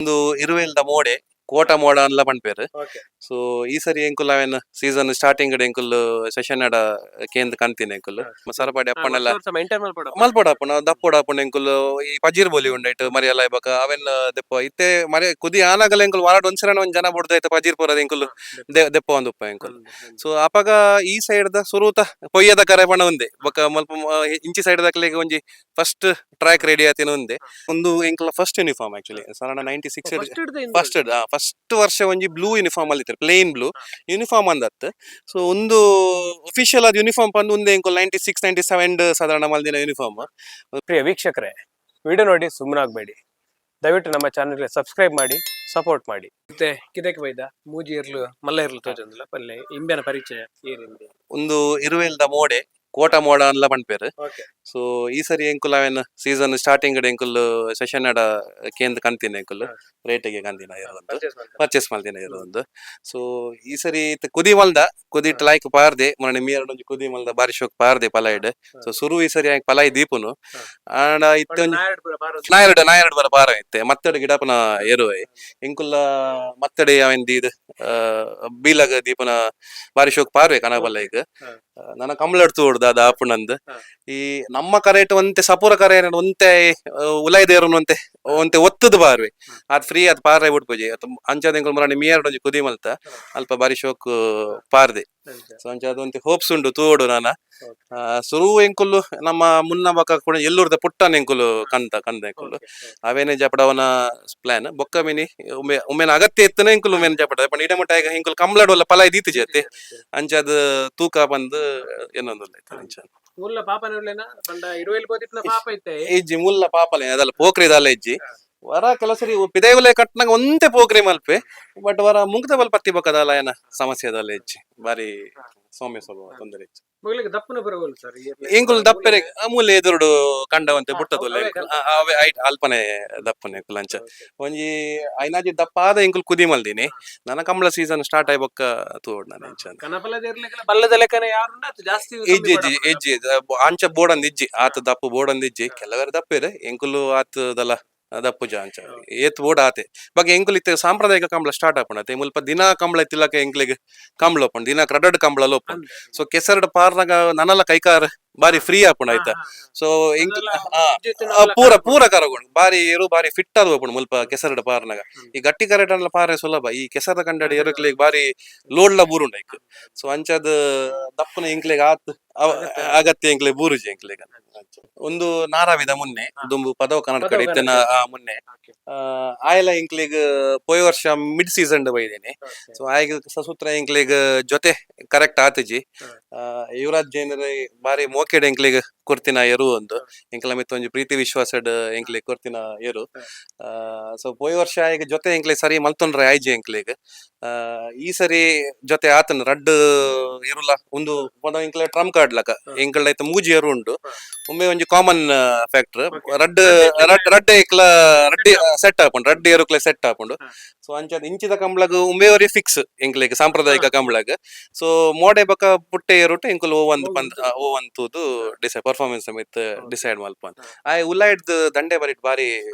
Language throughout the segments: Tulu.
ಒಂದು ಇರುವೆಲ್ದ ಮೋಡೆ ಕೋಟ ಮೋಡ ಅನ್ಲ ಪನ್ಪೆರ್. ಸೊ ಈ ಸರಿ ಎಂಕುಲು ಅವೆನ್ ಸೀಸನ್ ಸ್ಟಾರ್ಟಿಂಗ್ ಎಂಕುಲು ಸೆಷನ್ ಅಡ ಕೇಂದ್ ಕಂತಿನ ಎಂಕುಲು ಸರಪಾಡಿ ಅಪ್ಪಣೆಲ್ಲ ಮೇಂಟೈನ್ ಮಲ್ಪಡ. ಮಲ್ಪೊಡು ಆಪುಂಡು, ದಪ್ಪೊಡು ಆಪುಂಡು. ಎಂಕುಲು ಈ ಪಜೀರ್ ಬೋಲಿ ಉಂಡೈಟ್ ಮರಿಯಲ ಬೊಕ ಅವೆನ್ ದೆಪ್ಪ ಇತ್ತೆ ಮರಿ ಕುದಿ ಆನಾಗಲ ಎಂಕುಲು ವಾರಡ್ ಒಂದ್ಸಲ ಒಂಜಿ ಜನ ಬುಡ್ದು ಐತ ಪಜೀರ್ ಪೂರ ಎಂಕುಲು ದೆಪ್ಪೊಂದು ಉಪ್ಪ ಎಂಕುಲು. ಸೊ ಅಪಗ ಈ ಸೈಡ್ ದ ಸುರೂತ ಪೊಯ್ಯದ ಕರೆ ಪಣ ಉಂದೆ ಬೊಕ ಮಲ್ಪ ಇಂಚಿ ಸೈಡ್ ದಕ್ಲೆಗ್ ಒಂಜಿ first track ready ಆತಿನ ಉಂದೆ. ಒಂದು ಎಂಕುಲ first uniform actually ಸಾಧಾರಣ 96 ಫಸ್ಟ್ ಫಸ್ಟ್ ವರ್ಷ ಒಂಜಿ ಬ್ಲೂ ಯೂನಿಫಾರ್ಮ್ ಅಲ್ಲಿ ಇತ್ತು, plane blue uniform ಅಂದತ್ತು. So ಒಂದು ಅಫಿಷಿಯಲ್ ಆದ ಯೂನಿಫಾರ್ಮ್ ಪಂದ್ ಒಂದೇ ಎಂಕುಲು 96 97 ಸಾಧಾರಣ ಮಲ್ದಿನ ಯೂನಿಫಾರ್ಮ್. ಪ್ರಿಯ ವೀಕ್ಷಕರೇ, ವಿಡಿಯೋ ನೋಡಿ ಸುಮ್ಮನಾಗಬೇಡಿ. ದಯವಿಟ್ಟು ನಮ್ಮ ಚಾನೆಲ್ಗೆ ಸಬ್ಸ್ಕ್ರೈಬ್ ಮಾಡಿ, ಸಪೋರ್ಟ್ ಮಾಡಿ. ಮತ್ತೆ ಕಿದಕ್ಕೆ ಬೈದ ಮೂಜಿ ಇರ್ಲು ಮಲ್ಲ ಇರ್ಲು ತೋಜೊಂದಿಲ್ಲ ಪಲ್ಲೆ ಇಂಬೆನ ಪರಿಚಯ ಏರಿಂದೆ? ಒಂದು ಇರುವೆಲ್ದ ಮೋಡೆ ಕೋಟ ಮೋಡ ಅನ್ಲ ಪನ್ಪೆರ್. ಸೊ ಈ ಸರಿ ಎಂಕುಲು ಅವೆನ್ ಸೀಸನ್ ಸ್ಟಾರ್ಟಿಂಗ್ ಎಂಕುಲು ಸೆಷನ್ ಅಡ ಕೇಂದ್ ಕಂತಿನ ಎಂಕುಲು ರೇಟಿಗೆ ಕಂತಿನ ಇರೋದು, ಪರ್ಚೇಸ್ ಮಲ್ದಿನ ಇರೋದು. ಸೊ ಈ ಸರಿ ಇತ್ತೆ ಕುದಿ ಮಲ್ದ ಕುದಿಟ್ ಲೈಕ್ ಪಾರ್ದೆ ಮೊನ್ನೆ ಮೀರಡ್ ಒಂಜಿ ಕುದಿ ಮಲ್ದ ಬಾರಿ ಶೋಕ್ ಪಾರ್ದೆ ಪಲಾಯ್ಡ್. ಸೊ ಸುರು ಈ ಸರಿ ಆಂಕ್ ಪಲಾಯ್ ದೀಪುನು ಆಂಡ ಇತ್ತೆ ಒಂಜಿ ನಾಯರಡ್ ನಾಯರಡ್ ಬರ ಪಾರ ಇತ್ತೆ ಮತ್ತಡೆ ಗಿಡಪನ ಏರುವೆ ಎಂಕುಲ್ಲ ಮತ್ತಡೆ ಅವೆನ್ ದೀದ್ ಬೀಲಗ ದೀಪನ ಬಾರಿ ಶೋಕ್ ಪಾರ್ವೆ ಕನಬಲ್ಲ ಈಗ. ನನ್ನ ಕಂಬ್ಳಡ್ ತೋಡ್ದ ಅದ ಆಪುಣಂದ್. ಈ ನಮ್ಮ ಕರೆಟ್ ಒಂತೆ ಸಪೂರ ಕರೆ ಒಂತೆ ಉಲೈದೇರುನು ಒಂತೆ ಒಂತೆ ಒತ್ತದ ಬಾರ್ವೆ ಅದ್ ಫ್ರೀ ಅದ್ ಪಾರ್ರೆ ಬಿಡ್ಪುಜಿ. ಅಂಚಾದ ಎಂಕುಲು ಮರಾಣಿ ಮಿಯರ್ಡ್ ಒಂಜಿ ಕುದಿ ಮಲ್ತ ಅಲ್ಪ ಬಾರಿ ಶೋಕ್ ಪಾರ್ದೆ. ಸೊ ಅಂಚ ಅದೊಂತೆ ಹೋಪ್ಸ್ ಉಂಡು ತೋಡು ನಾನ. ಸುರು ಎಂಕುಲು ನಮ್ಮ ಮುನ್ನ ಬೊಕ ಕೂಡ ಎಲ್ಲೂರ್ದ ಪುಟ್ಟನ ಎಂಕುಲು ಕಂತ ಕಂದ ಎಂಕುಲು ಅವೇನೆ ಜಪಡವನ ಪ್ಲಾನ್ ಬೊಕ್ಕ ಮಿನಿ ಉಮ್ಮೆ ಉಮ್ಮೆನ ಅಗತ್ಯ ಇತ್ತನೆ ಎಂಕುಲು ಉಮ್ಮೆನ ಜಪಡ ಪಂಡ ಇಡ ಮುಟ್ಟ ಈಗ ಎಂಕುಲು ಕಂಬ್ಳಡ್ ಒಲ್ಲ ಪಲಾಯ್ ದೀತಿ ಜತೆ ಅಂಚಾದ ತೂಕ ಬಂದು ಏನೊಂದುಲ್ಲ ಅಂಚ. ಮುಲ್ಲ ಪಾಪನ ಬಂಡ ಇರುವೆಲ್ ಬೋದಿತ್ನ ಪಾಪ ಇತ್ತೆ. ಇಜ್ಜಿ, ಮುಲ್ಲ ಪಾಪಲೆ ಅದಲ್ಲ ಪೋಕ್ರಿ ದಾಲ ಇಜ್ಜಿ. ವರ ಕೆಲವು ಸರಿ ಪಿದೈವುಲೆ ಕಟ್ನಾಗ ಒಂತೆ ಪೋಕ್ರಿ ಮಲ್ಪೆ, ಬಟ್ ವರ ಮುಂಗ್ದ ಬಲ್ ಪತ್ತಿ ಬೊಕ್ಕದಲ್ಲ ಏನ ಸಮಸ್ಯೆ ದಾಲ ಇಜ್ಜಿ. ಬಾರಿ ಸೌಮ್ಯ ಸ್ವಭಾವ, ತೊಂದರೆ ಇಜ್ಜಿ. ಮೊಗಲಿಗೆ ದಪ್ಪನ ಬರವಲ್ ಸರ್. ಎಂಕುಲು ದಪ್ಪೆರೆ ಮೂಲೆ ಎದುರುಡು ಕಂಡವಂತೆ ಬುಟ್ಟದೊಲ್ಲ ಅವೇ ಐಟ್ ಅಲ್ಪನೆ ದಪ್ಪನೆ ಕುಲಂಚ ಒಂಜಿ ಐನಾಜಿ ದಪ್ಪಾದ ಎಂಕುಲು ಕುದಿ ಮಲ್ದಿನಿ. ನನ್ನ ಕಂಬಳ ಸೀಸನ್ ಸ್ಟಾರ್ಟ್ ಆಯ್ ಬೊಕ್ಕ ತೋಡ್ ನಾನು ಇಂಚ. ಕನಪಲ ದೇರ್ಲೆಗೆಲ್ಲ ಬಲ್ಲದ ಲೆಕ್ಕನೆ ಯಾರುಂಡ ಅದು ಜಾಸ್ತಿ. ಇಜ್ಜಿ ಇಜ್ಜಿ ಇಜ್ಜಿ, ಅಂಚ ಬೋರ್ಡ್ ಇಜ್ಜಿ, ಆತ ದಪ್ಪು ಬೋರ್ಡ್ ಇಜ್ಜಿ. ಕೆಲವರು ದಪ್ಪಿರೆ ಎಂಕುಲು ಆತದಲ್ಲ ದಪ್ಪುಜ ಅಂಚ ಏತ್ ಬೋರ್ಡ್ ಆತೆ ಬಗ್ಗೆ. ಎಂಕುಲು ಇತ್ತೆ ಸಾಂಪ್ರದಾಯಿಕ ಕಂಬಳ ಸ್ಟಾರ್ಟ್ ಆಪುಂಡು. ಮುಲ್ಪ ದಿನ ಕಂಬಳ ಇತ್ತಿಲ್ಲಕ ಎಂಕ್ಲೆಗ್ ಕಂಬಳ ಒಪ್ಪುಂಡು, ದಿನ ಕ್ರಡಡ್ ಕಂಬಳ ಒಪ್ಪುಂಡು. ಸೊ ಕೆಸರಡ್ ಪಾರ್ನಾಗ ನನಲ ಕೈಕಾರ್ ಬಾರಿ ಫ್ರೀ ಆಪುಂಡು ಆಯ್ತಾ. ಸೊ ಎಂಕ್ ಪೂರ ಪೂರ ಕರಗೊಂಡು ಬಾರಿ ಏರು ಬಾರಿ ಫಿಟ್ ಆದ ಹೋಗ್ಪುಂಡು ಮುಲ್ಪ ಕೆಸರಡ್ ಪಾರ್ನಾಗ. ಈ ಗಟ್ಟಿ ಕರಡನ್ಲ ಪಾರೆ ಸುಲಭ, ಈ ಕೆಸರದ ಕಂಡಡಿ ಎರುಕ್ಲೆಗ್ ಬಾರಿ ಲೋಡ್ಲ ಬೂರುಂಡು ಐಕ್. ಸೊ ಅಂಚಾದ ದಪ್ಪನ ಎಂಕ್ಲೆಗ್ ಆತ್ ಅಗತ್ಯ ಎಂಕ್ಲೆ ಬೂರುಜಿ ಎಂಕ್ಲೆಗ್. ಒಂದು ನಾರಾವಿದ ಮುನ್ನೆ ದುಂಬು ಪದವ ಕನ್ನಡ ಕಡೆ ಇತ್ತಿನ ಆ ಮುನ್ನೆ ಆಯಲ ಎಂಕ್ಲೆಗ್ ಪೋಯ ವರ್ಷ ಮಿಡ್ ಸೀಸನ್ ಬೈದೇನೆ. ಸೊ ಆಯ್ಗ ಸಸೂತ್ರ ಎಂಕ್ಲೆಗ್ ಜೊತೆ ಕರೆಕ್ಟ್ ಆತಜಿ. ಯುವರಾಜ್ ಜೈನರ ಬಾರಿ ಮೋಕೆಡ್ ಎಂಕ್ಲೆಗ್ ಕೊರ್ತಿನ ಎರು ಒಂದು ಎಂಕ್ಲ ಮಿತ್ತ ಒಂಜಿ ಪ್ರೀತಿ ವಿಶ್ವಾಸಡ್ ಎಂಕ್ಲೆಗ್ ಕೊರ್ತಿನ ಎರು. ಸೊ ಪೋಯ ವರ್ಷ ಆಯ್ಗ ಜೊತೆ ಎಂಕ್ಲೆ ಸರಿ ಮಲ್ತೊಂಡ್ರೆ ಆಯ್ಜಿ ಎಂಕ್ಲೆಗ್. ಈ ಸರಿ ಜೊತೆ ಆತನ ರಡ್ಡ್ ಎರುಲ ಒಂದು ಪದ ಎಂಕ್ಲೆ ಟ್ರಮ್ ಕಾರ್ಡ್ ಲಕ ಎಂಕಲ್ಡ ಐತ ಮೂಜಿ ಎರು ಉಂಡು. ಒಮ್ಮೆ ಒಂಜಿ ಕಾಮನ್ ಫ್ಯಾಕ್ಟರ್ ರಡ್ಡ್ ರಡ್ಡ್ ರಡ್ಡ್ ಎಂಕ್ಲ ರಡ್ಡ್ ಸೆಟ್ ಆಪುಂಡು, ರಡ್ಡ್ ಎರುಕ್ಲೆ ಸೆಟ್ ಆಪುಂಡು. ಸೊ ಅಂಚಾದ್ ಇಂಚಿದ ಕಂಬ್ಳಗ್ ಉಂಬೆವರಿ ಫಿಕ್ಸ್ ಎಂಕ್ಲೆಗ್ ಸಾಂಪ್ರದಾಯಿಕ ಕಂಬ್ಳಗ್. ಸೊ ಮೋಡೆ ಬೊಕ ಪುಟ್ಟೆ ಎರುಟು ಎಂಕುಲು ಓ ಒಂದ್ ಪಂದ್ ಓ ಒಂದ್ ತೂದು ಡಿಸೈಡ್ ಪರ್ಫಾರ್ಮೆನ್ಸ್ ಸಮೇತ ಡಿಸೈಡ್ ಮಲ್ಪನ್. ಆಯ್ ಉಲಾಯ್ಡ್ದ್ ದಂಡೆ ಬರಿಟ್ ಬಾರಿ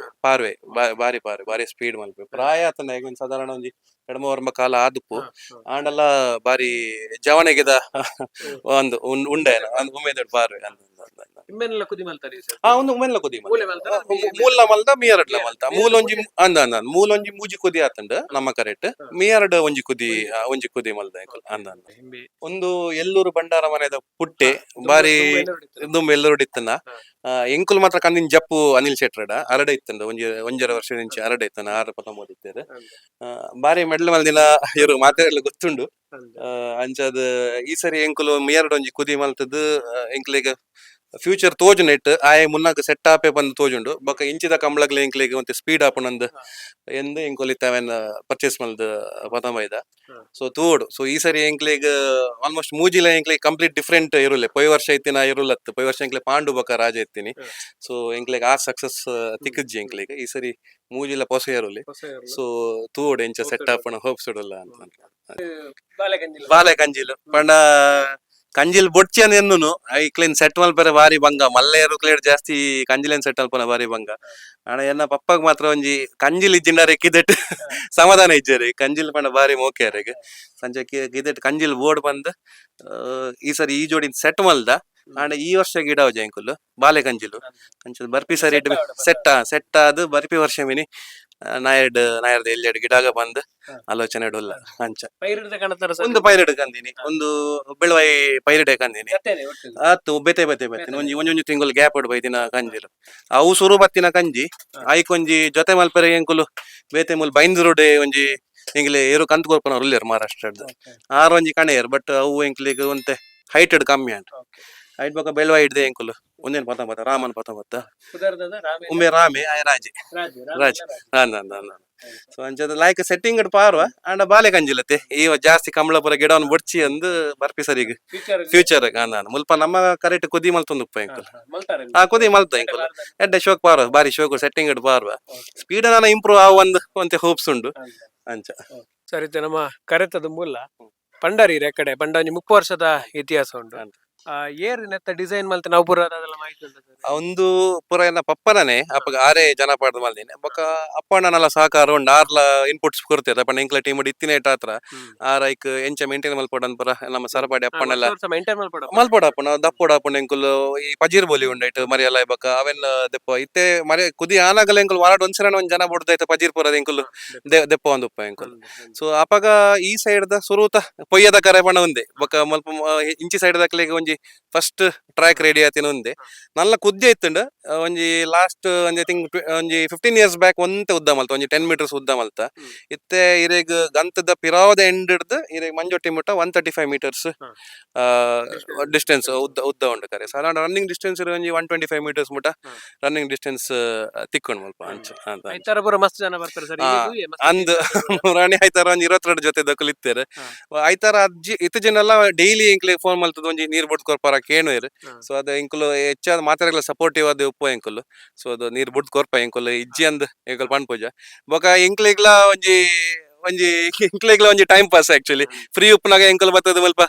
ಪಾರ್ವೆ ಬಾರಿ ಪಾರ್ವೆ, ಬಾರಿ ಸ್ಪೀಡ್ ಮಲ್ಪೆ. ಪ್ರಾಯ ಆತನ ಈಗ ಒಂದ್ ಸಾಧಾರಣ ಒಂಜಿ ಎಡಮ ವರ್ಮ ಕಾಲ ಆದುಪ್ಪು ಆಂಡಲ ಬಾರಿ ಜವಣಿಗೆದ ಒಂದು ಉಂಡೆ ಒಂದು ಉಮೇದಡ್ ಪಾರ್ವೆ. ಇಂಬೆನೆಲ್ಲ ಕುದಿ ಮಲ್ತಾರೆ ಸರ್? ಆ ಒಂದು ಉಮೆನ್ಲ ಕುದಿ ಮೂಲೆ ಮಲ್ತಾರ? ಮೂಲ ಮಲ್ದ ಮಿಯರಡ್ಲ ಮಲ್ತ ಮೂಲೊಂಜಿ ಅಂದ ಅಂದ ಮೂಲೊಂಜಿ ಮೂಜಿ ಕುದಿ ಆತಂಡ್ ನಮ್ಮ ಕರೆಕ್ಟ್. ಮಿಯರಡ್ ಒಂಜಿ ಕುದಿ ಒಂಜಿ ಕುದಿ ಮಲ್ದ ಎಂಕುಲು ಅಂದ ಅಂದ. ಒಂದು ಎಲ್ಲೂರು ಭಂಡಾರ ಮನೆದ ಪುಟ್ಟೆ ಬಾರಿ ದುಂಬು ಎಲ್ಲರೂ ಇತ್ತನ. ಎಂಕುಲು ಮಾತ್ರ ಕಂದಿನ ಜಪ್ಪು ಅನಿಲ್ ಶೆಟ್ರಡ ಅರಡೆ ಇತ್ತಂಡ ಒಂಜಿ ಒಂಜರ ವರ್ಷ ಇಂಚಿ ಅರಡೆ ಇತ್ತನ ಆರು ಪತ್ತೊಂಬತ್ತು ಇತ್ತೇರು. ಬಾರಿ ಮೆಡ್ಲ್ ಮಲ್ದಿನ ಇರು ಮಾತೆಲ್ಲ ಗೊತ್ತುಂಡು. ಅಂಚಾದ್ ಈ ಸರಿ ಎಂಕುಲು ಮಿಯರಡ್ ಒಂಜಿ ಕುದಿ ಮಲ್ತದ್ದು ಎಂಕ್ಲೆಗ್ ಫ್ಯೂಚರ್ ತೋಜುನೆಟ್ ಆಯೆ ಮುನ್ನಾಗ ಸೆಟ್ ಆಪೆ ಬಂದು ತೋಜುಂಡು. ಬೊಕ ಇಂಚಿದ ಕಂಬಳಗ್ಲ ಎಂಕ್ಲೆಗ್ ಒಂತೆ ಸ್ಪೀಡ್ ಆಪುನಂದ್ ಎಂದು ಎಂಕುಲು ಇತ್ತವೆನ್ ಪರ್ಚೇಸ್ ಮಲ್ದ್ ಪತಂಬೈದ. ಸೊ ತೋಡು ಸೊ ಈ ಸರಿ ಎಂಕ್ಲೆಗ್ ಆಲ್ಮೋಸ್ಟ್ ಮೂಜಿಲ ಎಂಕ್ಲೆಗ್ ಕಂಪ್ಲೀಟ್ ಡಿಫ್ರೆಂಟ್ ಇರುಲೆ. ಪೊಯ್ ವರ್ಷ ಇತ್ತಿನ ಇರುಲತ್ತು, ಪೊಯ್ ವರ್ಷ ಎಂಕ್ಲೆ ಪಾಂಡು ಬೊಕ ರಾಜ ಇತ್ತೀನಿ. ಸೊ ಎಂಕ್ಲೆಗ್ ಆ ಸಕ್ಸಸ್ ತಿಕ್ಕಜ್ಜಿ ಎಂಕ್ಲೆಗ್. ಈ ಸರಿ ಮೂಜಿಲ ಪೊಸ ಇರುಲೆ. ಸೊ ತೂಡು ಎಂಚ ಸೆಟ್ ಆಪುನ ಹೋಪ್ಸ್ ಇಡಲ್ಲ ಅಂತ. ಬಾಲೆ ಕಂಜಿಲು ಪಂಡ ಕಂಜಿಲ್ ಬೊಡ್ಚಿ ಅಂದ್ ಎನ್ನುನು ಐಕ್ಲೇನ್ ಸೆಟ್ ಮಲ್ಪೆರೆ ಬಾರಿ ಬಂಗ ಮಲ್ಲೆಯರು ಕ್ಲೇಡ್ ಜಾಸ್ತಿ ಕಂಜಿಲೇನ್ ಸೆಟ್ ಮಲ್ಪನ ಬಾರಿ ಬಂಗ. ಆಂಡ ಎನ್ನ ಪಪ್ಪಗ್ ಮಾತ್ರ ಒಂಜಿ ಕಂಜಿಲ್ ಇಜ್ಜಿಂಡಾರೆ ಕಿದೆಟ್ ಸಮಾಧಾನ ಇಜ್ಜೆರ್. ಕಂಜಿಲ್ ಪಂಡ ಬಾರಿ ಮೋಕೆ ಅರೆಗ್. ಸಂಜೆ ಕಿದೆಟ್ ಕಂಜಿಲ್ ಬೋರ್ಡ್ ಬಂದ್ ಈ ಸರಿ ಈ ಜೋಡಿ ಸೆಟ್ ಮಲ್ದ. ಆಂಡ ಈ ವರ್ಷ ಗಿಡ ಎಂಕುಲು ಬಾಲೆ ಕಂಜಿಲು ಅಂಚ ಬರ್ಪಿ ಸರಿ ಸೆಟ್ ಸೆಟ್ ಆದ್ ಬರ್ಪಿ ವರ್ಷ ಮಿನಿ ನಾಯರ್ಡ್ ನಾಯರ್ದ ಎಲ್ಯಡ್ ಗಿಡಾಗ ಬಂದ್ ಆಲೋಚನೆ ಉಲ್ಲ ಅಂಚ. ಪೈರಿಡ್ದ ಕಣತರ? ಒಂದು ಪೈರಡ್ ಕಂದಿನಿ, ಒಂದು ಬೆಳವಾಯಿ ಪೈರಡೆ ಕಂದಿನಿ. ಆತು, ಬೇತೆ ಬೇತೆ ಬತ್ತಿನ ಒಂಜಿ ಒಂಜೊಂಜಿ ತಿಂಗಳು ಗ್ಯಾಪ್ ಇಡ್ ಬೈದಿನ ಕಂಜಿಲು ಅವು. ಸುರು ಬತ್ತಿನ ಕಂಜಿ ಆಯ್ಕೊಂಜಿ ಜೊತೆ ಮಲ್ಪೆರೆ ಎಂಕುಲು ಬೇತೆ ಮೂಲು ಬೈಂದೂರುಡೆ ಒಂಜಿ ಎಂಕ್ಲೆ ಏರು ಕಂತ್ ಕೊರ್ಪುನವ್ರು ಉಲ್ಲೆರ್ ಮಹಾರಾಷ್ಟ್ರಡ್. ಆರ್ ಒಂಜಿ ಕಣೆಯರ್, ಬಟ್ ಅವು ಎಂಕ್ಲೆಗ್ ಒಂತೆ ಹೈಟೆಡ್ ಕಮ್ಮಿ ಅಂಡ್. ಐಟ್ ಬೊಕ ಬೆಳವಾಯಿ ಹಿಡ್ದೆ ಎಂಕುಲು ಒಂದೇನ್ ಪತ ಪತ ರಾಮನ್ ಪತ ಪತ್ತ. ಉಂಬೆ ರಾಮೆ ಆಯ್ ರಾಜೆ ರಾಜ್. ಅಂದ ಅಂದ ಅಂದ. ಸೊ ಅಂಚದ ಲೈಕ್ ಸೆಟ್ಟಿಂಗ್ ಪಾರುವ. ಆಂಡ ಬಾಲೆ ಕಂಜಿಲತೆ ಈ ಜಾಸ್ತಿ ಕಮಲಪುರ ಗಿಡವನ್ನು ಬೊಡ್ಚಿ ಅಂದ್ ಬರ್ಪಿ ಸರಿಗ್ ಫ್ಯೂಚರ್ ಅಂದ. ಮುಲ್ಪ ನಮ್ಮ ಕರೆಕ್ಟ್ ಕುದಿ ಮಲ್ತೊಂದು ಉಪ್ಪ ಎಂಕುಲು. ಆ ಕುದಿ ಮಲ್ತ ಎಂಕುಲು ಎಡ್ಡೆ ಶೋಕ್ ಪಾರುವ, ಬಾರಿ ಶೋಕ್ ಸೆಟ್ಟಿಂಗ್ it ಪಾರುವ. Speed ನಾನು ಇಂಪ್ರೂವ್ ಆವ ಒಂದು ಒಂತೆ ಹೋಪ್ಸ್ ಉಂಡು ಅಂಚ. ಸರಿ, ಇದು ನಮ್ಮ ಕರೆತದ ಮೂಲ ಪಂಡರಿ ಕಡೆ ಪಂಡ ಒಂಜಿ 30 ವರ್ಷದ ಇತಿಹಾಸ ಉಂಟು. ಏರ್ ನೆತ್ತ ಡಿಸೈನ್ ಮಲ್ತ ನಾವು ಪೂರ ಅದೆಲ್ಲ ಮಾಹಿತಿ ಉಂಟು ಸರ್? ಒಂದು ಪೂರ ಎಲ್ಲ ಪಪ್ಪನನೆ ಅಪ್ಪಗ ಆರೇ ಜನ ಪಾಡ್ದು ಮಲ್ದಿನಿ. ಬೊಕ ಅಪ್ಪಣ್ಣನಲ್ಲ ಸಹಕಾರ ಉಂಡು, ಆರ್ಲ ಇನ್ಪುಟ್ಸ್ ಕೊಡ್ತೇವೆ. ಅಪ್ಪಣ್ಣ ಎಂಕ್ಲ ಟೀಮ್ ಇತ್ತಿನೇಟ ಹತ್ರ ಆರ್ ಐಕ್ ಎಂಚ ಮೇಂಟೈನ್ ಮಲ್ಪೊಡು ಪೂರ ನಮ್ಮ ಸರಪಾಡಿ ಅಪ್ಪಣ್ಣೆಲ್ಲ. ಮೇಂಟೈನ್ ಮಲ್ಪಡ. ಮಲ್ಪೊಡು ಅಪ್ಪಣ ದಪ್ಪೊಡು ಅಪ್ಪಣ. ಎಂಕುಲು ಈ ಪಜೀರ್ ಬೋಲಿ ಉಂಡೈಟ್ ಮರಿಯಲ್ಲ ಬೊಕ ಅವೆನ್ ದೆಪ್ಪ ಇತ್ತೆ ಮರಿ ಕುದಿ ಆನಾಗಲ ಎಂಕುಲು ವಾರಡ್ ಒಂದ್ಸಲ ಒಂದ್ ಜನ ಬುಡ್ದೈತೆ ಪಜೀರ್ ಪೂರ ಎಂಕುಲು ದೆಪ್ಪ ಒಂದು ಉಪ್ಪ ಎಂಕುಲು. ಸೊ ಅಪಗ ಈ ಸೈಡ್ ದ ಸುರೂತ ಪೊಯ್ಯದ ಕರೆ ಪಣ ಉಂದೆ. ಬೊಕ ಮಲ್ಪ ಇಂಚಿ ಸೈಡ್ ದಕ್ಲೆಗ್ ಒಂಜಿ first track ready ಆತಿನ ಉಂದೆ. ನಲ್ಲ ಕುದ್ದೆ ಇತ್ತುಂಡು. ಒಂಜಿ ಲಾಸ್ಟ್ ಒಂಜಿ ಥಿಂಕ್ ಒಂಜಿ 15 ಇಯರ್ಸ್ ಬ್ಯಾಕ್ ಒಂತೆ ಉದ್ದ ಮಲ್ತ, ಒಂಜಿ 10 ಮೀಟರ್ಸ್ ಉದ್ದ ಮಲ್ತ. ಇತ್ತೆ ಇರೆಗ್ ಗಂತದ ಪಿರಾವದ ಎಂಡ್ ಹಿಡ್ದು ಇರೆಗ್ ಮಂಜೊಟ್ಟಿ ಮುಟ್ಟ 135 ಮೀಟರ್ಸ್ ಡಿಸ್ಟೆನ್ಸ್ ಉದ್ದ ಉದ್ದ ಉಂಡು ಕರೆ. ಸಾಧಾರಣ ರನ್ನಿಂಗ್ ಡಿಸ್ಟೆನ್ಸ್ ಒಂಜಿ 125 ಮೀಟರ್ಸ್ ಮುಟ್ಟ ರನ್ನಿಂಗ್ ಡಿಸ್ಟೆನ್ಸ್ ತಿಕ್ಕೊಂಡು ಮಲ್ಪ ಅಂಚ ಅಂತ. ಐತಾರ ಪೂರ ಮಸ್ತ್ ಜನ ಬರ್ತಾರೆ ಸರ್. ಅಂದ್ ರಾಣಿ ಐತಾರ ಒಂಜಿ 22 ಜೊತೆ ದಕುಲು ಇತ್ತೇರು. ಐತಾರ ಅಜ್ಜಿ ಇತ್ತು ಜನ ಡೈಲಿ ಎಂಕ್ಲೆ ಫೋನ್ ಮಲ್ತದ ಒಂಜಿ ನೀರ್ ಬುಡ್ದು ಕೊರ್ಪಾರ ಕೇಣುವೆರ್. ಸೊ ಅದು ಎಂಕುಲು ಹೆಚ್ಚಾದ ಮಾತಾಡಲ ಸಪೋರ್ಟಿವ್ ಆದ ಉಪ್ಪು ಎಂಕುಲು. ಸೊ ಅದು ನೀರ್ ಬುಡ್ದು ಕೊರ್ಪ ಎಂಕುಲು ಇಜ್ಜಿ ಅಂದ್ ಎಂಕುಲು ಪನ್ಪುಜ. ಬೊಕ ಎಂಕ್ಲೆಗ್ಲ ಒಂಜಿ ಒಂಜಿ ಎಂಕ್ಲೆಗ್ಲ ಒಂಜಿ time pass actually. Free ಉಪ್ಪುನಾಗ ಎಂಕುಲು ಬತ್ತದ ಮಲ್ಪ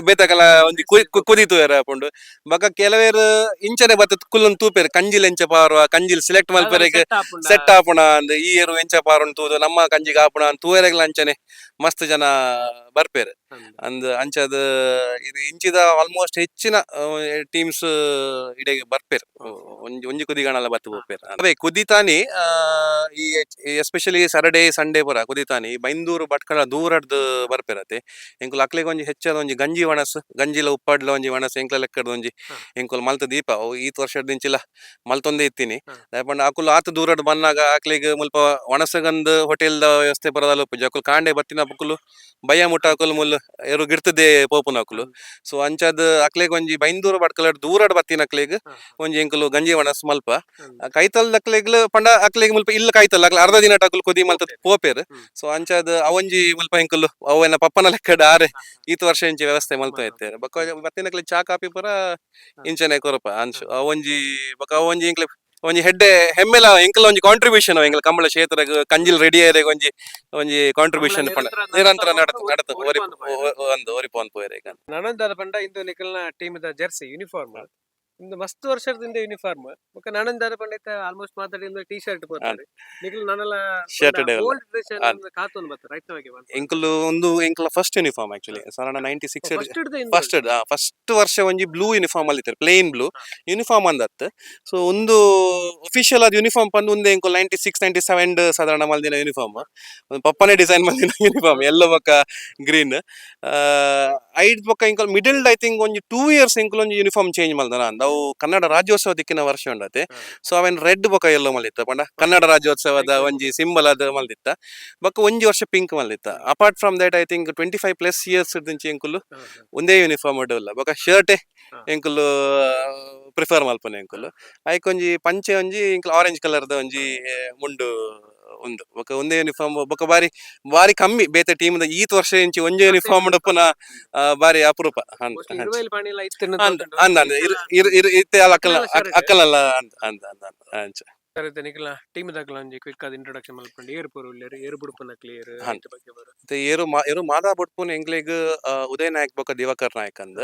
ಬೇತಕಲ ಒಂಜಿ ಕುದಿತುವೆರ್ ಆಪುಂಡು. ಬೊಕ ಕೆಲವೇರ್ ಇಂಚನೆ ಬತ್ತದ ಕುಲ್ಲೊಂದು ತೂಪೆರ್, ಕಂಜಿಲ್ ಎಂಚ ಪಾರುವ, ಕಂಜಿಲ್ ಸೆಲೆಕ್ಟ್ ಮಲ್ಪೆರೆಗ್ ಸೆಟ್ ಆಪುಣ ಅಂದ್, ಈ ಏರು ಎಂಚ ಪಾರುನ್ ತೂದು ನಮ್ಮ ಕಂಜಿಗ್ ಆಪುಣ ಅಂದ್ ತೂವೆರೆಗ್ಲ ಅಂಚನೆ ಮಸ್ತ್ ಜನ ಬರ್ಪೆರ್ ಅಂದ್. ಅಂಚದ ಇದು ಇಂಚಿದ ಆಲ್ಮೋಸ್ಟ್ ಹೆಚ್ಚಿನ ಟೀಮ್ಸ್ ಇಡೆಗ್ ಬರ್ಪೆರ್. ಒಂಜಿ ಒಂಜಿ ಕುದಿಗಾಣಲ ಬತ್ತು ಪೋಪೆರ್. ಅವೇ ಕುದಿತಾನಿ ಈ especially Saturday Sunday ಪೂರ ಕುದಿತಾನಿ ಬೈಂದೂರು ಭಟ್ಕಳ ದೂರಡ್ದು ಬರ್ಪೆರತೆ. ಎಂಕುಲು ಅಕ್ಲೆಗ್ ಒಂಜಿ ಹೆಚ್ಚಾದ ಒಂಜಿ ಗಂಜಿ ಒಣಸ್, ಗಂಜಿಲ ಉಪ್ಪಾಡ್ಲ ಒಂಜಿ ಒಣಸ್ ಎಂಕ್ಲ ಲೆಕ್ಕದ ಒಂಜಿ ಎಂಕುಲು ಮಲ್ತ ದೀಪ. ಅವು ಈತ್ ವರ್ಷದಿಂಚಿಲ ಮಲ್ತೊಂದೇ ಇತ್ತೀನಿ. ದಾಯೆ ಪಂಡ ಅಕುಲು ಆತ್ ದೂರಡ್ ಬನ್ನಾಗ ಅಕ್ಲೆಗ್ ಮುಲ್ಪ ಒಣಸಗಂದ್ ಹೋಟೆಲ್ ದ ವ್ಯವಸ್ಥೆ ಪರದಲ್ಲ ಉಪ್ಪುಜಿ. ಅಕುಲು ಕಾಂಡೆ ಬತ್ತಿನ ಅಕುಲು ಬಯ್ಯ ಮುಟ್ಟ ಅಕುಲು ಮುಲ್ಲು ಎರು ಗಿರ್ತದೆ ಪೋಪುನ ಅಕುಲು. ಸೊ ಅಂಚಾದ್ ಅಕ್ಲೆಗ್ ಒಂಜಿ ಬೈಂದೂರು ಭಟ್ಕಳ ದೂರಡ್ ಬತ್ತಿನ ಅಕ್ಲೆಗ್ ಒಂಜಿ ಎಂಕುಲು ಗಂಜಿ ಒಣಸ್ ಮಲ್ಪ. ಕೈತಲ್ ದಕ್ಲೆಗ್ಲ ಪಂಡ ಅಕ್ಲೆಗ್ ಮುಲ್ಪ ಇಲ್ಲ ಕೈತಲ್ ಅಕ್ಲೆ ಅರ್ಧ ದಿನ ಅಕುಲು ಕುದಿ ಮಲ್ತ ಪೋಪೆರ್. ಸೊ ಅಂಚಾದ್ ಅವೊಂಜಿ ಮುಲ್ಪ ಎಂಕುಲು ಅವೆನ ಪಪ್ಪನ ಲೆಕ್ಕಡ್ ಆರೆ ಈತ್ ವರ್ಷ ಇಂಚಿ ವ್ಯವಸ್ಥೆ ಮಲ್ತ ಇತ್ತೆರ್. ಬೊಕ್ಕ ಬತ್ತಿನಕ್ಲೆ ಚಾ ಕಾಪಿ ಪೂರ ಇಂಚನೆ ಕೊರಪ ಅಂಚ. ಅವೊಂಜಿ ಬೊಕ ಅವೊಂಜಿ ಎಂಕ್ಲೆ ಒಂಜಿ ಹೆಡ್ಡೆ ಹೆಮ್ಮೆಲ ಎಂಕಲ ಒಂಜಿ ಕಾಂಟ್ರಿಬ್ಯೂಷನ್. ಎಂಕಲ ಕಂಬಳ ಕ್ಷೇತ್ರಗ್ ಕಂಜಿಲ್ ರೆಡಿ ಆಯೆರೆಗ್ ಒಂಜಿ ಒಂಜಿ ಕಾಂಟ್ರಿಬ್ಯೂಷನ್ ಪಂಡ ನಿರಂತರ ನಡತ ನಡತ ಒರಿ ಒಂದು ಒರಿಪು ಪೋಯೆರೆ. ನನೊಂದಾದ ಪಂಡ ಇಂದು ನಿಕಲ್ನ team the Jersey uniform ಇಂದು ಮಸ್ತ್ ವರ್ಷದಿಂದ ಯೂನಿಫಾರ್ಮ್. ಬೊಕ ನನೊಂದಾದ ಪಂಡ ಇತ್ತೆ ಆಲ್ಮೋಸ್ಟ್ ಮಾತಾಡಿ ಟೀ ಶರ್ಟ್ ಪೋತಾರೆ ನಿಕಲ್ ನನಲ. Shirt day old dress ಕಾತೊಂದು ಬರ್ತಾರೆ ರೈತವಾಗಿ. ಎಂಕುಲು ಒಂದು ಎಂಕಲ first uniform actually ಸಾಧಾರಣ 96. First. First first ವರ್ಷ ಒಂಜಿ ಬ್ಲೂ ಯೂನಿಫಾರ್ಮ್ ಅಲ್ಲಿ ಇತ್ತೆರ್, plane blue uniform ಅಂದತ್. So ಒಂದು ಅಫಿಷಿಯಲ್ ಆದ ಯೂನಿಫಾರ್ಮ್ ಪಂದ್ ಒಂದೇ ಎಂಕುಲು 96 97 ಸಾಧಾರಣ ಮಲ್ದಿನ ಯೂನಿಫಾರ್ಮ್. ಒಂದು ಪಪ್ಪನೇ ಡಿಸೈನ್ ಮಲ್ದಿನ ಯೂನಿಫಾರ್ಮ್, ಎಲ್ಲೋ ಬೊಕ್ಕ ಗ್ರೀನ್. ಐಡ್ ಬೊಕ್ಕ ಎಂಕುಲು middle I think ಒಂಜಿ 2 ಇಯರ್ಸ್ ಎಂಕುಲು ಒಂಜಿ ಯೂನಿಫಾರ್ಮ್ ಚೇಂಜ್ ಮಲ್ದನ ಅಂದ್. ಅವು ಕನ್ನಡ ರಾಜ್ಯೋತ್ಸವ ದಿಕ್ಕಿನ ವರ್ಷ ಉಂಡತೆ. ಸೊ ಅವೆನ್ ರೆಡ್ ಬೊಕ್ಕ ಎಲ್ಲೋ ಮಲ್ದಿತ್ತ ಪಂಡ ಕನ್ನಡ ರಾಜ್ಯೋತ್ಸವದ ಒಂಜಿ ಸಿಂಬಲ್ ಅದ ಮಲ್ದಿತ್ತ. ಬೊಕ್ಕ ಒಂಜಿ ವರ್ಷ ಪಿಂಕ್ ಮಲ್ದಿತ್ತ. Apart from that I think 25 plus years ದಿಂಚಿ ಎಂಕುಲು ಒಂದೇ ಯೂನಿಫಾರ್ಮ್ ಉಲ್ಲ. ಬೊಕ ಶರ್ಟೇ ಎಂಕುಲು ಪ್ರಿಫರ್ ಮಲ್ಪುನೆ ಎಂಕುಲು. ಐಕ್ ಒಂಜಿ ಪಂಚೆ ಒಂಜಿ ಎಂಕುಲು ಆರೆಂಜ್ ಕಲರ್ದ ಒಂಜಿ ಮುಂಡು ಉಂದು. ಬೊಕ ಒಂದೇ ಯೂನಿಫಾರ್ಮ್. ಬೊಕ ಬಾರಿ ಬಾರಿ ಕಮ್ಮಿ ಬೇತೆ ಟೀಮ್ ದ ಈತ್ ವರ್ಷ ಇಂಚಿ ಒಂಜಿ ಯೂನಿಫಾರ್ಮ್ ಉಪ್ಪುನ ಬಾರಿ ಅಪರೂಪ ಅಂದ್. ಅಂದ್ ಅಂದ್ ಅಂದ್ ಇರು ಇರು ಇರು ಇತ್ತೆ ಅಲ್ಲ ಅಕ್ಕಲ ಅಕ್ಕಲಲ್ಲ ಅಂದ್ ಅಂದ್ ಅಂದ್ ಅಂದ್ ಅಂಚ. ಸರ್, ಇತ್ತೆ ನಿಕ್ಲ ಟೀಮ್ ದಕ್ಲ ಒಂಜಿ ಕ್ವಿಕ್ ಆದ್ ಇಂಟ್ರೊಡಕ್ಷನ್ ಮಲ್ಪಂడి. ಏರ್ ಪೂರ ಉಲ್ಲೆರ್, ಏರ್ ಬುಡ್ಪುನಕ್ಲ್ ಏರ್, ಐತ ಬಗ್ಗೆ ಪೂರ. ಮತ್ತೆ ಏರು ಏರು ಮಾದಾ ಬುಡ್ಪುನ ಎಂಕ್ಲೆಗ್ ಉದಯ್ ನಾಯಕ್ ಬೊಕ್ಕ ದಿವಾಕರ್ ನಾಯಕ್ ಅಂದ್.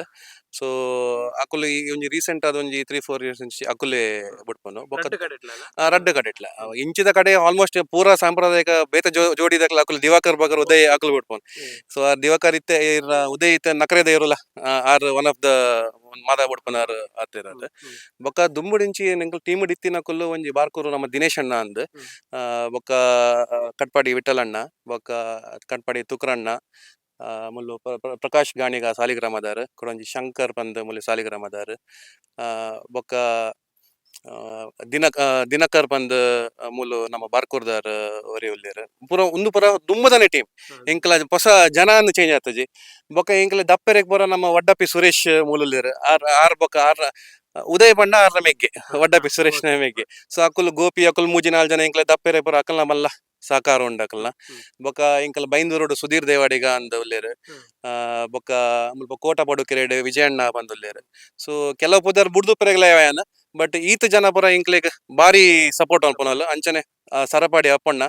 ಸೊ ಅಕುಲು ಈ ಒಂಜಿ ರೀಸೆಂಟ್ ಆದ ಒಂಜಿ 3-4 ಇಯರ್ಸ್ ಇಂಚಿ ಅಕುಲೇ ಬುಡ್ಪುನು ಬೊಕ್ಕ. ರಡ್ಡ್ ಕಡೆಟ್ಲಲ? ರಡ್ಡ್ ಕಡೆಟ್ಲ. ಇಂಚಿದ ಕಡೆ ಆಲ್ಮೋಸ್ಟ್ ಪೂರಾ ಸಾಂಪ್ರದಾಯಿಕ ಬೇತೆ ಜೋಡಿದಕ್ಲ ಅಕುಲು, ದಿವಾಕರ್ ಬೊಕ್ಕ ಉದಯ್ ಅಕುಲು ಬುಡ್ಪುನು. ಸೊ ಆ ದಿವಾಕರ್ ಇತ್ತೆ ಇರ್ನ, ಉದಯ್ ಇತ್ತೆ ನಕರೆದ ಇರುಲ, ಆರ್ ಒನ್ ಆಫ್ the ಮಾದಾ ಬುಡ್ಪುನಾರ್ ಆತಿರದು. ಬೊಕ್ಕ ದುಂಬುಡಿಂಚಿ ಎಂಕುಲು ಟೀಮ್ ಇತ್ತಿನಕುಲು ಒಂಜಿ ಬಾರ್ಕೂರು ನಮ್ಮ ದಿನೇಶ್ ಅಣ್ಣ ಅಂದ್, ಬೊಕ್ಕ ಕಟ್ಪಾಡಿ ವಿಠಲಣ್ಣ, ಬೊಕ್ಕ ಕಟ್ಪಾಡಿ ತುಕ್ರಣ್ಣ, ಮುಲ್ಲು ಪ್ರಕಾಶ್ ಗಾಣಿಗ ಸಾಲಿಗ್ರಾಮದಾರ್, ಕುಡೊಂಜಿ ಶಂಕರ್ ಪಂದ್ ಮುಲ್ಲಿ ಸಾಲಿಗ್ರಾಮದಾರ್, ಬೊಕ್ಕ ದಿನಕರ್ ಪಂದ್ ಮೂಲು ನಮ್ಮ ಬಾರ್ಕೂರ್ದಾರ್ ಒರಿ ಉಲ್ಲೆರ್. ಪೂರ ಉಂದು ಪೂರ ದುಂಬುದನೆ ಟೀಮ್. ಎಂಕಲ ಹೊಸ ಜನ ಚೇಂಜ್ ಆತಜಿ. ಬೊಕ್ಕ ಎಂಕಲ ದಪ್ಪೆರೆಗ್ ಪೂರ ನಮ್ಮ ವಡ್ಡಪ್ಪಿ ಸುರೇಶ್ ಮೂಲುಲ್ಲೆರ್. ಆರ್ ಆರ್ ಬೊಕ್ಕ ಆರ್ ಉದಯ್ ಪಂಡ ಆರ್ನ ಮೆಗ್ಗೆ, ವಡ್ಡಪ್ಪಿ ಸುರೇಶ್ನ ಮೆಗ್ಗೆ. ಸೊ ಅಕುಲು ಗೋಪಿ ಅಕುಲು ಮೂಜಿ ನಾಲ್ ಜನ ಎಂಕಲ ದಪ್ಪೆರೆ ಪೂರ ಅಕಲ್ನ ಮಲ್ಲ ಸಹಕಾರ ಉಂಡು ಅಕಲ್ನ. ಬೊಕ್ಕ ಎಂಕಲ ಬೈಂದೂರುಡು ಸುಧೀರ್ ದೇವಾಡಿಗ ಅಂದ್ ಉಲ್ಲೆರ್. ಬೊಕ್ಕ ಮುಲ್ಪ ಕೋಟ ಪಡುಕೆರೆಡ್ ವಿಜಯಣ್ಣ ಪಂದ್ ಉಲ್ಲೆರ್. ಸೊ ಕೆಲವು ಪುದರ್ ಬುಡ್ದು ಪೆರೆಗ್ಲ ಯಾನ್, ಬಟ್ ಈತ್ ಜನ ಪೂರ ಎಂಕ್ಲೆಗ್ ಬಾರಿ ಸಪೋರ್ಟ್ ಮಲ್ಪುನಲ್ಲ. ಅಂಚನೆ ಸರಪಾಡಿ ಅಪ್ಪಣ್ಣ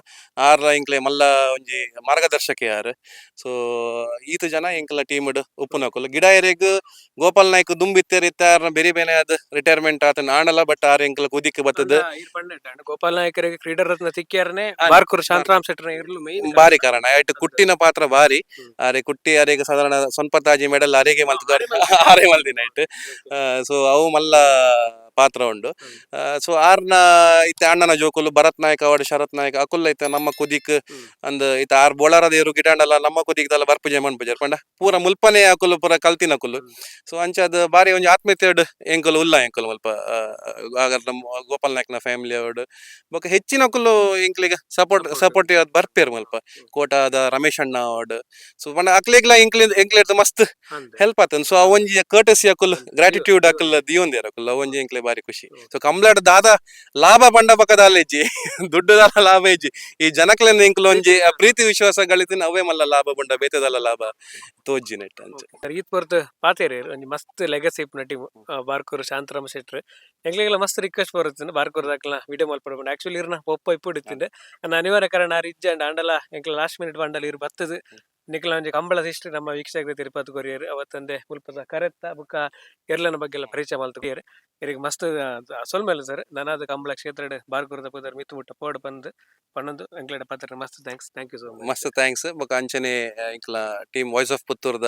ಆರ್ಲ ಎಂಕ್ಲೆ ಮಲ್ಲ ಒಂಜಿ ಮಾರ್ಗದರ್ಶಕೆ ಯಾರ್. ಸೊ ಈತ್ ಜನ ಎಂಕ್ಲ ಟೀಮ್ ಉಪ್ಪುನಕುಲು. ಗಿಡಾಯರೆಗ್ ಗೋಪಾಲ್ ನಾಯ್ಕ್ ದುಂಬಿತ್ತೆರ್, ಇತ್ತೆ ಆರ್ನ ಬೆರಿ ಬೇನೆ ಆದ್ ರಿಟೈರ್ಮೆಂಟ್ ಆತನ ಆಂಡಲ, ಬಟ್ ಆರ್ ಎಂಕ್ಲ ಕುದಿಕ್ ಬತ್ತದ್. ಈರ್ ಪಂಡೆಟ್ ಅಂಡ ಗೋಪಾಲ್ ನಾಯಕರಿಗೆ ಕ್ರೀಡಾ ರತ್ನ ತಿಕ್ಕಿಯಾರನೆ ಬಾರ್ಕೂರು ಶಾಂತರಾಮ್ ಶೆಟ್ಟರ್ನ ಇರ್ಲು ಮೈನ್. ಬಾರಿ ಕಾರಣ ಆಯ್ತು, ಕುಟ್ಟಿನ ಪಾತ್ರ ಬಾರಿ. ಆರೆ ಕುಟ್ಟಿ ಆರೆಗ್ ಸಾಧಾರಣ ಸೊನ್ಪತ್ತಾಜಿ ಮೆಡಲ್ ಅರೆಗೆ ಮಲ್ತ್, ಆರೆ ಮಲ್ದಿನ ಐಟ್. ಸೊ ಅವು ಮಲ್ಲ ಪಾತ್ರ ಉಂಡು. ಸೊ ಆರ್ನ ಇತ್ತೆ ಅಣ್ಣನ ಜೋಕುಲು ಭರತ್ ನಾಯಕ್ ಅವಾರ್ಡ್, ಶರತ್ ನಾಯಕ್ ಅಕುಲ್ಲ ಇತ್ತೆ ನಮ್ಮ ಕುದಿಕ್ ಅಂದ್. ಇತ್ತೆ ಆರ್ ಬೋಳಾರದ ಏರು ಗಿಟಾಂಡಲ ನಮ್ಮ ಕುದಿಕ್ ದಲ್ಲ ಬರ್ಪುಜೆ ಮನ್ಪುಜೆರ್ ಪಂಡ ಪೂರ ಮುಲ್ಪನೆ ಅಕುಲು ಪೂರ ಕಲ್ತಿನಕುಲು. ಸೊ ಅಂಚಾದ್ ಬಾರಿ ಒಂಜಿ ಆತ್ಮೀಯತೆಡ್ ಎಂಕುಲು ಉಲ್ಲ. ಎಂಕುಲು ಮುಲ್ಪ ಆಗ ನಮ್ಮ ಗೋಪಾಲ್ ನಾಯ್ಕನ ಫ್ಯಾಮಿಲಿ ಅವಡ್ ಬೊಕ್ಕ ಹೆಚ್ಚಿನಕುಲು ಎಂಕ್ಲೆಗ್ ಸಪೋರ್ಟ್ Support. Support ಬರ್ಪೇರ್ ಮುಲ್ಪ. ಕೋಟಾದ ರಮೇಶ್ ಅಣ್ಣ ಅವಡ್. ಸೊ ಪಂಡ ಅಕ್ಲೆಗ್ಲ ಎಂಕ್ಲೆ ಎಂಕ್ಲೆರ್ದ್ ಮಸ್ತ್ ಹೆಲ್ಪ್ ಆತನ್. ಸೊ ಅವೊಂಜಿ ಕರ್ಟಸಿ ಅಕುಲ್, ಗ್ರಾಟಿಟ್ಯೂಡ್ ಅಕುಲ್ ದಿಯೊಂದೇರ್ ಅಕುಲ್. ಅವೊಂಜಿ ಎಂಕ್ಲೆ ಬಾರಿ ಖುಷಿ. ಸೊ ಕಂಬ್ಲಾಡ್ ದಾದ ಲಾಭ ಪಂಡ ಪಕ್ಕದ ಇಜ್ಜಿ, ದುಡ್ಡು ದಾದ ಲಾಭ ಇಜ್ಜಿ. ಈ ಜನಕ್ಲೆನ ಎಂಕ್ಲ ಒಂಜಿ ಆ ಪ್ರೀತಿ ವಿಶ್ವಾಸ ಗಳಿತಿನ ಅವೇ ಮಲ್ಲ ಲಾಭ ಪಂಡ ಬೇತೆದಲ್ಲ ಲಾಭ ತೋಜ್ಜಿ ನೆಟ್ ಅಂಚ. ಸರ್, ಈತ್ ಪೊರ್ತು ಪಾತೆರ್. ಒಂಜಿ ಮಸ್ತ್ ಲೆಗಸಿ ಇಪ್ಪುನ ಟೀಮ್ ಬಾರ್ಕೂರು ಶಾಂತರಾಮ ಶೆಟ್ರ್. ಎಂಕ್ಲೆಗೆಲ್ಲ ಮಸ್ತ್ ರಿಕ್ವೆಸ್ಟ್ ಬರುತ್ತಿಂದ ಬಾರ್ಕೂರು ದಾಕಲ್ನ ವಿಡಿಯೋ ಮಲ್ಪಡ. ಆಕ್ಚುಲಿ ಇರ್ನ ಪೊಪ್ಪ ಇಪ್ಪುಡಿತ್ತಿಂದ ನನ್ನ ಅನಿವಾರ್ಯ ಕಾರಣ ಆರ್ ಇಜ್ಜಂಡ. ಆಂಡಲ ಎಂಕ್ಲ ಲಾಸ್ಟ್ ಮಿನಿಟ್ ಬಂಡಲ ಇರು ಬತ್ತದು ನಿಕ್ಲ ಒಂಜಿ ಕಂಬಳ ಹಿಸ್ಟ್ರಿ ನಮ್ಮ ವೀಕ್ಷಕರು ತಿರುಪತಿ ಕೊರಿಯರ್. ಅವತ್ತಂದೆ ಮುಲ್ಪದ ಕರೆತ್ತ ಬುಕ್ಕ ಎರ್ಲನ ಬಗ್ಗೆ ಎಲ್ಲ ಪರಿಚಯ ಮಲ್ತು ಇರಿಗೆ ಮಸ್ತ್ ಸೊಲ್ಮೆಲ್ಲ ಸರ್. ನನಾದ ಕಂಬಳ ಕ್ಷೇತ್ರಡ್ ಬಾರ್ಕೂರದ ಪುದರ್ ಮಿತ್ತು ಮುಟ್ಟ ಪೋಡ್ ಬಂದು ಪನ್ನೊಂದು ಎಂಕ್ಲೆಡ ಪತ್ರ ಮಸ್ತ್ thanks, thank you so much. ಮಸ್ತ್ thanks. ಬೊಕ ಅಂಚನೆ ಎಂಕ್ಲ ಟೀಮ್ ವಾಯ್ಸ್ ಆಫ್ ಪುತ್ತೂರ್ದ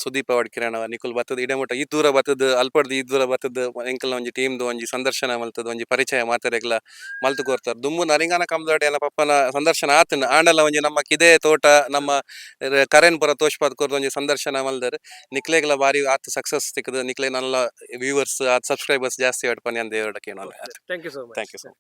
ಸುದೀಪ್ ಅವಡ್, ಕಿರಣ ನಿಕುಲ್ ಬತ್ತದ ಇಡೆ ಮುಟ್ಟ ಈ ದೂರ ಬತ್ತದ, ಅಲ್ಪಡ್ದು ಈ ದೂರ ಬತ್ತದ ಎಂಕಲ್ನ ಒಂಜಿ ಟೀಮ್ದು ಒಂಜಿ ಸಂದರ್ಶನ ಮಲ್ತದ, ಒಂಜಿ ಪರಿಚಯ ಮಾತೆರೆಗ್ಲ ಮಲ್ತು ಕೊರ್ತಾರ. ದುಂಬು ನರಿಂಗಾನ ಕಂಬದಾಡಿ ಎನ್ನ ಪಪ್ಪನ ಸಂದರ್ಶನ ಆತನ ಆಂಡಲ ಒಂಜಿ ನಮ್ಮ ಕಿದೆ ತೋಟ ನಮ್ಮ ಕರೆನ್ ಪುರ ತೋಷ್ಪಾದ್ ಕೊರ್ದು ಒಂಜಿ ಸಂದರ್ಶನ ಮಲ್ದರ್. ನಿಕ್ಲೆಗ್ಲ ಬಾರಿ ಆತ್ ಸಕ್ಸಸ್ ತಿಕ್ಕದು, ನಿಕ್ಲೆ ನಲ್ಲ ವ್ಯೂವರ್ಸ್ ಆತ್ ಸಬ್ಸ್ಕ್ರೈಬರ್ಸ್ ಜಾಸ್ತಿ ಆಡ್ಪನಿ ಅಂದ ದೇವರಕ್ಕೆ. Thank you so much. Thank you sir.